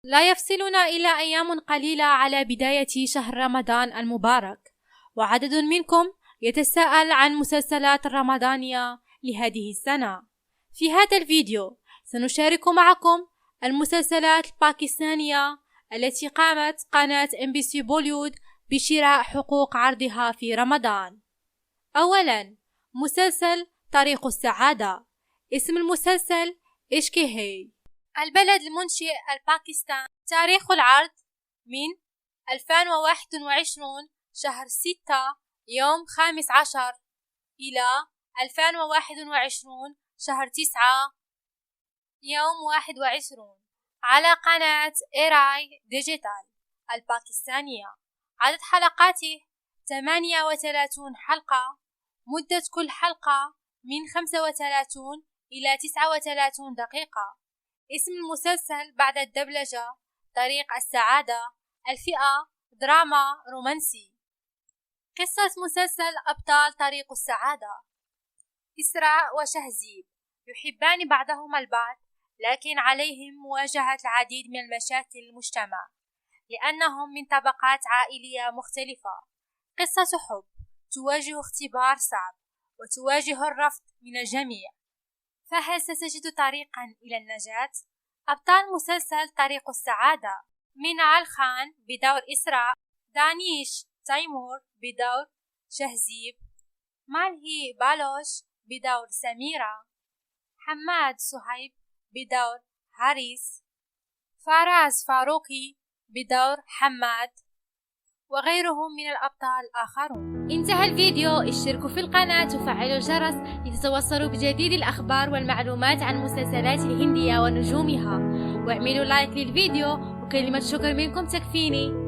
لا يفصلنا إلا أيام قليلة على بداية شهر رمضان المبارك، وعدد منكم يتساءل عن مسلسلات الرمضانية لهذه السنة. في هذا الفيديو سنشارك معكم المسلسلات الباكستانية التي قامت قناة MBC بوليوود بشراء حقوق عرضها في رمضان. أولا، مسلسل طريق السعادة. اسم المسلسل إشكي. البلد المنشئ الباكستان. تاريخ العرض من 2021 شهر 6 يوم 15 إلى 2021 شهر 9 يوم 21 على قناة إيراي ديجيتال الباكستانية. عدد حلقاته 38 حلقة. مدة كل حلقة من 35 إلى 39 دقيقة. اسم المسلسل بعد الدبلجة طريق السعادة. الفئة دراما رومانسي. قصة مسلسل أبطال طريق السعادة. إسراء وشهزيب يحبان بعضهما البعض، لكن عليهم مواجهة العديد من المشاكل المجتمع لأنهم من طبقات عائلية مختلفة. قصة حب تواجه اختبار صعب وتواجه الرفض من الجميع، فهل ستجد طريقا إلى النجاة؟ أبطال مسلسل طريق السعادة: منال خان بدور إسراء، دانيش تيمور بدور شهزيب، مالهي بالوش بدور سميرة، حماد صهيب بدور هاريس، فراز فاروقي بدور حماد، وغيرهم من الأبطال الآخرون. انتهى الفيديو، اشتركوا في القناة وفعلوا الجرس لتتوصلوا بجديد الأخبار والمعلومات عن المسلسلات الهندية ونجومها، واعملوا لايك للفيديو، وكلمة شكر منكم تكفيني.